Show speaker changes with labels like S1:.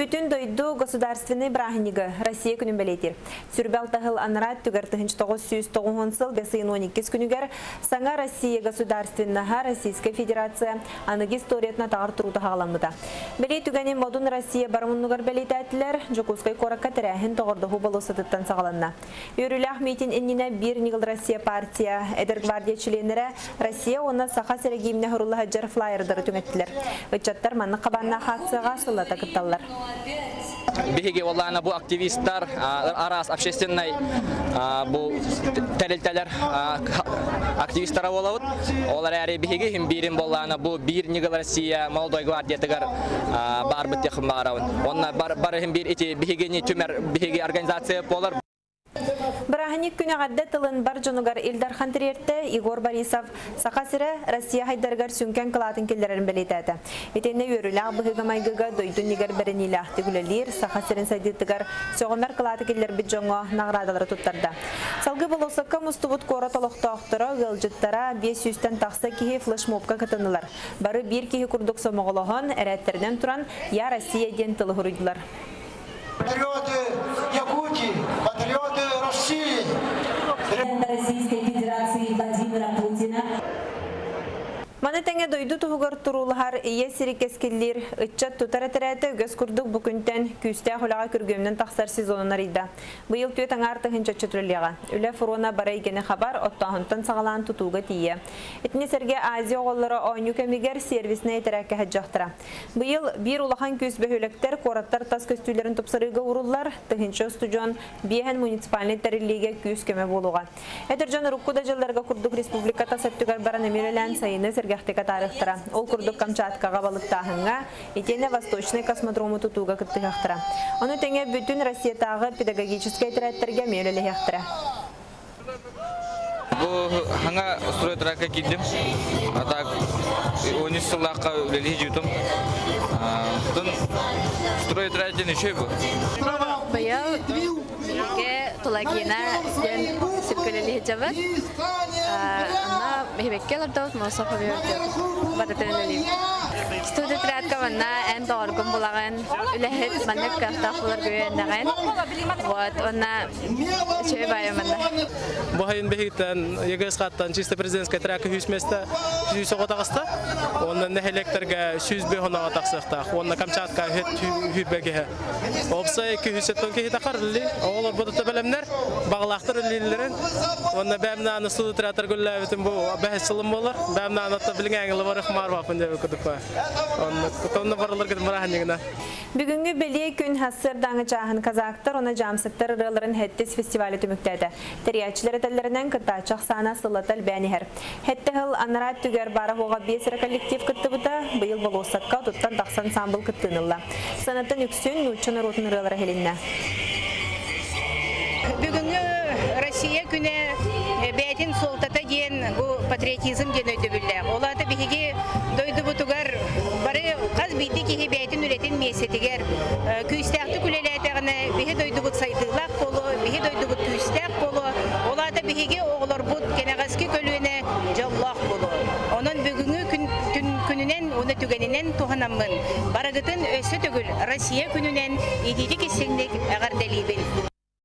S1: Бүтүн дойду государственнай бырааһынньыгы Россия күнүн бэлиэтиир. Сүрбэ алта сыл анараа өттүгэр 1990 сыл бэс ыйын 12 күнүгэр саҥа Россия государственноһа Российскай Федерация аныгы историятын атаҕар туруута хаҕаламмыта. Бэлиэ түгэни Модун Россия бар муннугар бэлиэтээтилэр, Дьокуускай куоракка тэрээһин доҕордоһуу болуоссатыттан саҕаланна. Үөрүүлээх миитин иннинэ Биир ньыгыл Россия партия, Эдэр гвардия чилиэннэрэ Россия уонна Саха сирэ гимнэ сурула сылдьар флайердары түҥэттилэр. Ыччаттар маннык хабааннаах акцияҕа сыллата кытталлар.
S2: Биһиги уоллаана бу активистар, араас общественнай бу тэрилтэлэр активистара буолабыт. Ол эрээри биһиги иһин биирин буоллаана бу биир ньыгыл Россия молодой гвардиятыгар баарбыт диэхпин баҕарабын. Уонна бар иһин биир ити биһигини түмэр биһиги организация буолар.
S1: Бырааһынньык күн эҕэрдэ тылын бар дьонугар Ил Дархан тириэртэ Егор Борисов Саха сирэ Россия хайдарыгар сүҥкэн кылаатын киллэрэрин бэлиэтээтэ. Итиннэ үөрүүлээх быһыыга-майгыга дойду иннигэр бэриниилээхтик үлэлиир Саха сирин сайдыытыгар сөҕүмэр кылааты киллэрбит дьоҥҥо наҕараадалары туттарда. Салгыы болуоссакка мустубут куорат олохтоохторо, ыалдьыттара 500-тэн тахса киһи флешмобка кытыннылар. Бары биир киһи курдук сомоҕолоһон, эрээттэринэн туран «Я Россия» диэн тылы суруйдулар.
S3: Патриоты Якутии, патриоты России!
S4: Российской Федерации Владимира Путина.
S1: Маны тэҥэ дойду туһугар туруулаһар ийэ сири кэскиллиир ыччат тутар этэрээтэ үгэс курдук бу күнтэн күүстээх үлэҕэ күргүөмүнэн тахсар сезонун арыйда. Быйыл түөрт аҥаар тыһыынча чөчүрүллүөҕэ. Үлэ фрона бары эйгэни хабар, оттооһунтан саҕалаан тутууга тиийэ. Итини сэргэ Азия оҕолоро оонньуу кэмигэр сервиснэй этэрээккэ сылдьыахтара. Быйыл биир улахан күүс бөһүөлэктэр, куораттар тас көстүүлэрин тупсарыыга ууруллар, тыһыынча устудьуон биэһэн муниципальнай тэриллиигэ күүс-көмө буолуоҕа. Эдэр дьон урукку да дьылларга курдук республика тас өттүгэр баран эмиэ үлэлээн сайыны сэргэхтик атаарыахтара. Ол курдук Камчаткаҕа балыктааһыҥҥа, итиэннэ Восточный космодрому тутууга кыттыһыахтара. Ону тэҥэ бүтүн Россиятааҕы педагогическай этэрээттэргэ эмиэ үлэлэһиэхтэрэ.
S5: Бу хаҥа стройтракка киирдим. А так 13 сыллаахха үлэлии дьутум. Тун стройтрак диэн үчүгэй бу.
S6: Быйыл биһиги Тулагина диэн сиргэ үлэлии сылдьабыт. Онно биһибиккэ олордобут, Мософ барытын үлэлиибит. Студия манна эн доҕоргун булаҕын, үлэһит маннык кыахтаах буоларга үөрэнэҕин. Вот, уонна Үчүгэй баайа манна.
S7: Бу сайын биһигиттэн ЕГС-хаттан чисто президентскай трекка 100 место 100 оҕо таҕыста. Уонна нэһилиэктэргэ 105 оҕо тахсыахтаах. Уонна Камчатка 105 киһи. Опсай 270 киһи тахар үлли. Оҕолор бодута бэлэмнэр, бағалаахтар үллииллэрин. Уонна бээмнааны суду театр гүллээбитим бу бэһис сылым буолар. Бээмнааны отта билиҥ ээҥилэ барых маар баапын диэбит кудуппа. Онно онно барылар гытым бараханньыгына.
S1: Бүгүҥҥү бэлиэ күн сарсыардааҥы чааһын казактар уонна дьаамсыктар ырыаларын Хэттис фестиваля түмүктээтэ. Тэрийээччилэр этэллэринэн, кыттааччы ахсаана сыллата элбээн иһэр. Хэттэ сыл анараа өттүгэр баара-суоҕа биэс эрэ коллектив кыттыбыта, быйыл болуоссакка отуттан тахса ансаамбыл кыттыыны ылла. Сыанаттан үксүн нуучча норуотун ырыалара иһилиннэ.
S8: Бүгүҥҥү Россия күнэ бэйэтин суолтата диэн бу патриотизм диэн өйдөбүллээх. Ол аата биһиги дойдубутугар бары хас биирдии киһи бэйэтин үлэтин миэстэтигэр күүстээхтик үлэлээтэҕинэ биһи дойдубут сайдыылаах буолуо, биһи дойдубут күүстээх буолуо. Ол аата биһиги оҕолорбут кэнэҕэски көлүөнэ дьоллоох буолуо. Онон бүгүҥҥү күн күнүнэн уонна түгэнинэн туһанаммын барыгытын өссө төгүл Россия күнүнэн итиитик истиҥник эҕэрдэлиибин.